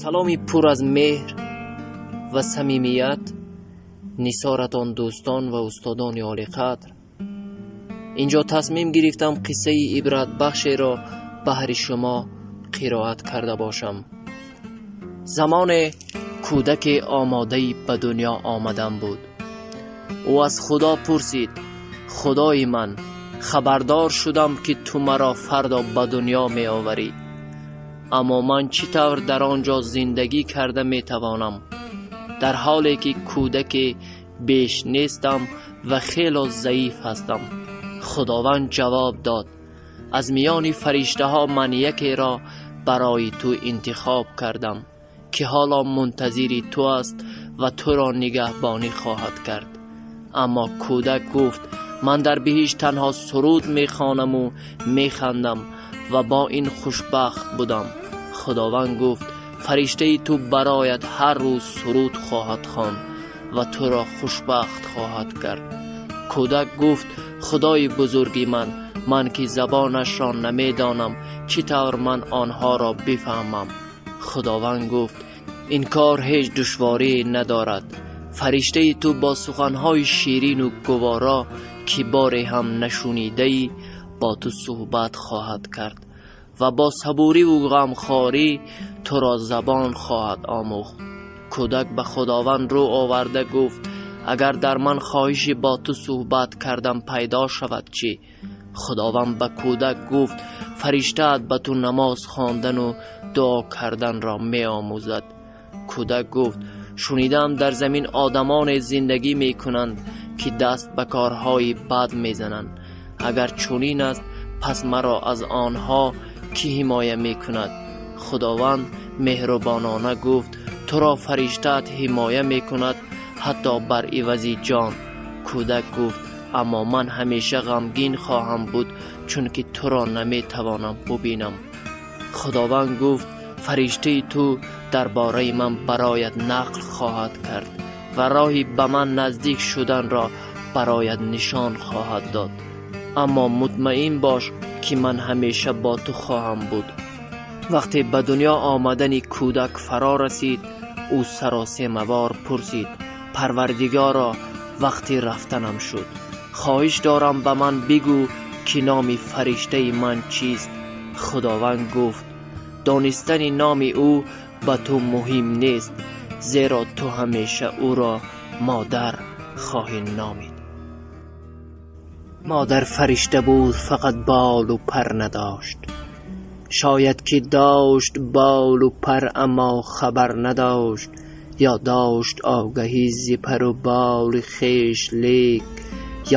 Саломи пур аз меҳр ва самимият нисоратон, дӯстон ва устодони олиқадр. Инҷо тасмим гирифтам қиссаи ибратбахшеро баҳри шумо қироат карда бошам. Замоне кӯдаке омодаи ба дунё омадан буд. Ӯ аз Худо пурсид: «Худои ман, хабардор шудам, ки ту маро фардо ба дунё меоварӣ, аммо ман чӣ тавр дар он ҷо зиндагӣ карда метавонам, дар ҳоле ки кӯдаке беш нестам ва хело заиф ҳастам?» Худованд ҷавоб дод: «Аз миёни фариштаҳо ман якеро барои ту интихоб кардам, ки ҳоло мунтазири ту аст ва туро нигаҳбонӣ хоҳад кард». Аммо кӯдак гуфт: «Ман дар биҳишт танҳо суруд мехонаму механдам ва бо ин хушбахт будам». Худованд гуфт: «Фариштаи ту бароят ҳар рӯз суруд хоҳад хонд ва туро хушбахт хоҳад кард». Кӯдак гуфт: «Худои бузурги ман, ман ки забонашро намедонам, чӣ тавр ман онҳоро бифаҳмам?» Худованд гуфт: «Ин кор ҳеҷ душворие надорад. Фариштаи ту бо суханҳои ширину гуворо, ки боре ҳам нашунидаӣ, бо ту суҳбат хоҳад кард ва бо сабуриву ғамхорӣ туро забон хоҳад омӯхт». Кӯдак ба Худованд рӯ оварда гуфт: «Агар дар ман хоҳиши бо ту суҳбат кардан пайдо шавад чӣ?» Худованд ба кӯдак гуфт: «Фариштаат ба ту намоз хондану дуо карданро меомӯзад». Кӯдак гуфт: «Шунидам, дар замин одамоне зиндагӣ мекунанд, ки даст ба корҳои бад мезананд. Агар чунин аст, пас маро аз онҳо кӣ ҳимоя мекунад?» Худованд меҳрубонона гуфт: «Туро фариштаат ҳимоя мекунад, ҳатто бар ивази ҷон». Кӯдак гуфт: «Аммо ман ҳамеша ғамгин хоҳам буд, чунки туро наметавонам бубинам». Худованд гуфт: «Фариштаи ту дар бораи ман бароят нақл хоҳад кард ва роҳи ба ман наздик шуданро бароят нишон хоҳад дод. Аммо мутмаин бош, ки ман ҳамеша бо ту хоҳам буд». Вақте ба дунё омадани кӯдак фаро расид, ӯ саросемавор пурсид: «Парвардигоро, вақти рафтанам шуд. Хоҳиш дорам, ба ман бигӯ, ки номи фариштаи ман чист?» Худованд гуфт: «Донистани номи ӯ ба ту муҳим нест, зеро ту ҳамеша ӯро модар хоҳӣ номид». Модар фаришта буд, фақат болу пар надошт. Шояд ки дошт болу пар, аммо хабар надошт. Ё дошт огаҳӣ зи пару боли хеш, лек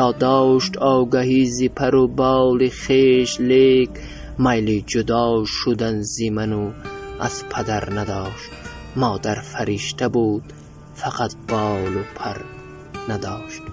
ё дошт огаҳӣ зи пару боли хеш, лек майли ҷудо шудан зи ману аз падар надошт. Модар фаришта буд, фақат болу пар надошт.